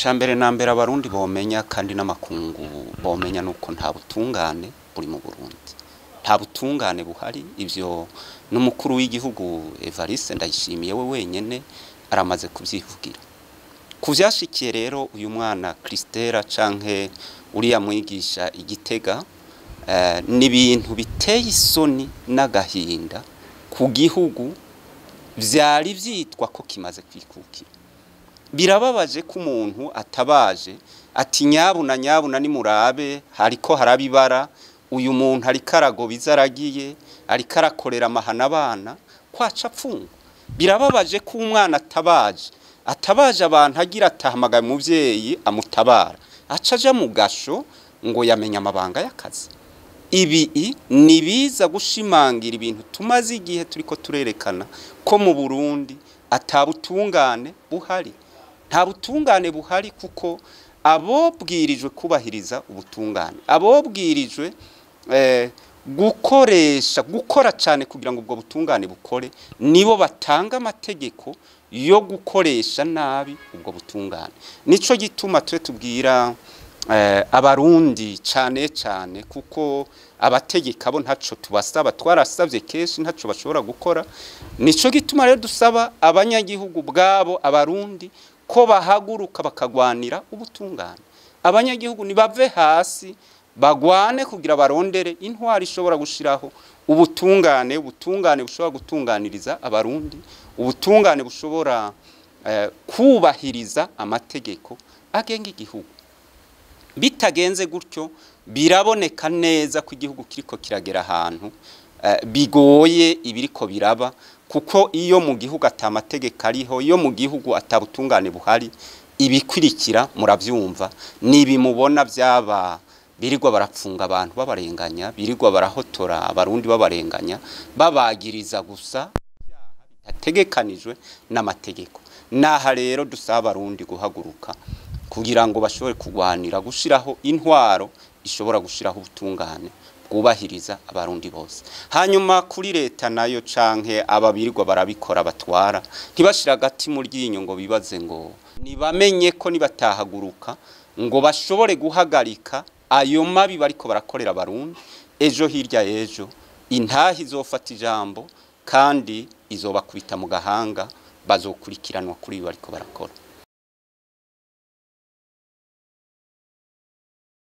Icambere na mbere abarundi bomenya kandi n'amakungu bomenya nuko nta butungane buri mu Burundi. Nta butungane buhari, ivyo n'umukuru w'igihugu Evariste Ndayishimiye we wenyene aramaze kuvyivugira. Ku vyashikiye rero uyu mwana Christella canke uriya mwigisha Igitega, ni ibintu biteye isoni n'agahinda ku gihugu vyari vyitwa ko kimaze kwikukira. Birababaje ko umuntu atabaje ati nyabuna nyabuna nimurabe hariko harabibara, uyu muntu ariko aragoba izo aragiye, ariko arakorera amahano abana, kwaca apfungwa. Birababaje ko umwana atabaje, atabaje abantu agira atahamagaye umuvyeyi amutabara, aca aja mu gasho ngo yamenye amabanga y'akazi. Ibi ni biza gushimangira ibintu tumaze igihe turiko turerekana ko mu Burundi atabutungane buhari. Nta butungane buhari kuko abobwirijwe kubahiriza ubutungane, abobwirijwe gukoresha gukora cyane kugira ngo ubwo butungane bukore, nibo batanga amategeko yo gukoresha nabi ubwo butungane. Nico gituma twe tubwira abarundi cyane cyane, kuko abategeka bo ntaco tubasaba, twarasabye kenshi ntaco bashobora gukora. Nico gituma rero dusaba abanyagihugu bwabo abarundi ko bahaguruka bakagwanira ubutungane. Abanyagihugu nibave hasi bagwane kugira barondere intwari ishobora gushiraho ubutungane, ubutungane bushobora gutunganiriza abarundi, ubutungane bushobora kubahiriza amategeko agenga igihugu. Bitagenze gutyo biraboneka neza ko igihugu kiriko kiragera ahantu bigoye ibiriko biraba, kuko iyo mu gihugu atamategeko ariho, iyo mu gihugu atabutungane buhari, ibikurikira muravyumva nibimubona byaba birirwa barapfunga abantu babarenganya, birirwa barahotora abarundi babarenganya, babagiriza gusa bitategekanijwe n'amategeko. Naha rero dusaba abarundi guhaguruka kugira ngo bashobore kugwanira gushiraho intwaro ishobora gushiraho ubutungane bwubahiriza abarundi bose. Hanyuma kuri leta nayo canke ababirirwa barabikora batwara, ntibashira agati mu ryinyo ngo bibaze ngo nibamenye ko nibatahaguruka ngo bashobore guhagarika ayo mabi bariko barakorera abarundi, ejo hirya ejo intahi izofata ijambo kandi izobakubita mu gahanga, bazokurikiranwa kuri ibi bariko barakora.